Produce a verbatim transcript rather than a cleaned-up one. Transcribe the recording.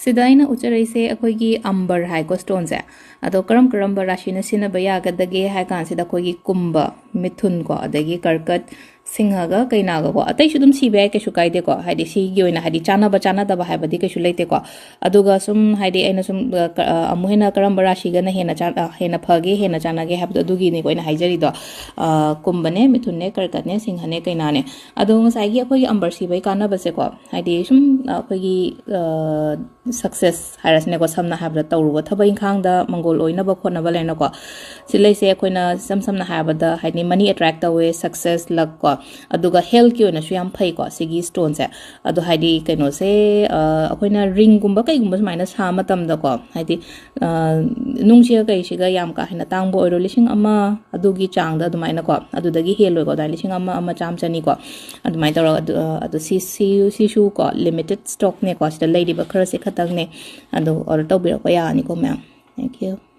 ꯁꯤꯗ ꯑꯩꯅ ꯎꯠꯆꯔꯛꯏꯁꯦ ꯑꯩꯈꯣꯏꯒꯤ ꯑꯝꯕꯔ ꯍꯥꯏꯀꯣ, ꯁ꯭ꯇꯣꯟꯁꯦ꯫ ꯑꯗꯣ ꯀꯔꯝ ꯀꯔꯝꯕ ꯔꯥꯁꯤꯅ ꯁꯤꯖꯤꯟꯅꯕ ꯌꯥꯒꯗꯒꯦ ꯍꯥꯏ ꯀꯥꯟꯁꯤꯗ, ꯑꯩꯈꯣꯏꯒꯤ ꯀꯨꯝꯕ, ꯃꯤꯊꯨꯟ ꯀꯣ, ꯑꯗꯒꯤ ꯀꯔꯀꯠ, ꯁꯤꯡꯍꯒ ꯀꯩꯅꯥꯒꯀꯣ, ꯑꯇꯩꯁꯨ ꯑꯗꯨꯝ ꯁꯤꯕ ꯌꯥꯏ, ꯀꯩꯁꯨ ꯀꯥꯏꯗꯦꯀꯣ꯫ ꯍꯥꯏꯗꯤ ꯁꯤꯒꯤ ꯑꯣꯏꯅ ꯍꯥꯏꯗꯤ ꯆꯥꯟꯅꯕ ꯆꯥꯟꯅꯗꯕ ꯍꯥꯏꯕꯗꯤ ꯀꯩꯁꯨ ꯂꯩꯇꯦꯀꯣ꯫ ꯑꯗꯨꯒ ꯁꯨꯝ ꯍꯥꯏꯗꯤ ꯑꯩꯅ ꯁꯨꯝ, ꯑ, ꯀ-, ꯑ, ꯑꯃꯨꯛ ꯍꯦꯟꯅ ꯀꯔꯝꯕ ꯔꯥꯁꯤꯒꯅ ꯍꯦꯟꯅ ꯆꯥ-, ꯑ, ꯍꯦꯟꯅ ꯐꯒꯦ, ꯍꯦꯟꯅ ꯆꯥꯟꯅꯒꯦ ꯍꯥꯏꯕꯗꯣ, ꯑꯗꯨꯒꯤꯅꯤꯀꯣ ꯑꯩꯅ ꯍꯥꯏꯖꯔꯤꯗꯣ꯫ ꯑ, ꯀꯨꯝꯕꯅꯦ, ꯃꯤꯊꯨꯟꯅꯦ, ꯀꯔꯀꯠꯅꯦ, ꯁꯤꯡꯍꯅꯦ, ꯀꯩꯅꯥꯅꯦ꯫ ꯑꯗꯣ ꯉꯁꯥꯏꯒꯤ ꯑꯩꯈꯣꯏꯒꯤ ꯑꯝꯕꯔ ꯁꯤꯕꯒꯤ ꯀꯥꯟꯅꯕꯁꯦꯀꯣ, ꯍꯥꯏꯗꯤ ꯁꯨꯝ, ꯑ, ꯑꯩꯈꯣꯏꯒꯤ, ꯑ, success ꯍꯥꯏꯔꯁꯤꯅꯦꯀꯣ, ꯁꯝꯅ ꯍꯥꯏꯔꯕꯗ ꯇꯧꯔꯨꯕ ꯊꯕꯛ ꯏꯪꯈꯥꯡꯗ ꯃꯪꯒꯣꯜ ꯑꯣꯏꯅꯕ ꯈꯣꯠꯅꯕ ꯂꯩꯅꯀꯣ꯫ ꯁꯤ ꯂꯩꯁꯦ ꯑꯩꯈꯣꯏꯅ ꯏꯁꯝ ꯁꯝꯅ ꯍꯥꯏꯔꯕꯗ ꯍꯥꯏꯗꯤ money attract ꯇꯧꯋꯦ, success, luck ꯀꯣ, ꯑꯗꯨꯒ health ꯀꯤ ꯑꯣꯏꯅꯁꯨ ꯌꯥꯝ ꯐꯩꯀꯣ ꯁꯤꯒꯤ ꯁ꯭ꯇꯣꯟꯁꯦ꯫ ꯑꯗꯣ ꯍꯥꯏꯗꯤ ꯀꯩꯅꯣꯁꯦ, ꯑ, ꯑꯩꯈꯣꯏꯅ ꯔꯤꯡꯒꯨꯝꯕ ꯀꯩꯒꯨꯝꯕ ꯁꯨꯃꯥꯏꯅ ꯁꯥꯕ ꯃꯇꯝꯗꯀꯣ, ꯍꯥꯏꯗꯤ, ꯑ, ꯅꯨꯡꯁꯤꯒ ꯀꯩꯁꯤꯒ ꯌꯥꯝ ꯀꯥ ꯍꯦꯟꯅ ꯇꯥꯡꯕ ꯑꯣꯏꯔꯣ, ꯂꯤꯁꯤꯡ ꯑꯃ ꯑꯗꯨꯒꯤ ꯆꯥꯡꯗ ꯑꯗꯨꯃꯥꯏꯅꯀꯣ, ꯑꯗꯨꯗꯒꯤ ꯍꯦꯜꯂꯣꯏꯀꯣ, ꯑꯗꯨꯃꯥꯏꯅ ꯂꯤꯁꯤꯡ ꯑꯃ, ꯑꯃ ꯆꯥꯝ, ꯆꯅꯤꯀꯣ, ꯑꯗꯨꯃꯥꯏꯅ ꯇꯧꯔꯒ ꯑꯗꯨ, ꯑ, ꯑꯗꯨ ꯁꯤ, ꯁꯤ, ꯁꯤꯁꯨ ꯀꯣ limited stock ꯅꯦꯀꯣ, ꯁꯤꯗ ꯂꯩꯔꯤꯕ ꯈꯔꯁꯦ ꯈꯛꯇꯪꯅꯦ꯫ ꯑꯗꯣ order ꯇꯧꯕꯤꯔꯛꯄ ꯌꯥꯔꯅꯤꯀꯣ ꯃꯌꯥꯝ꯫ Thank you.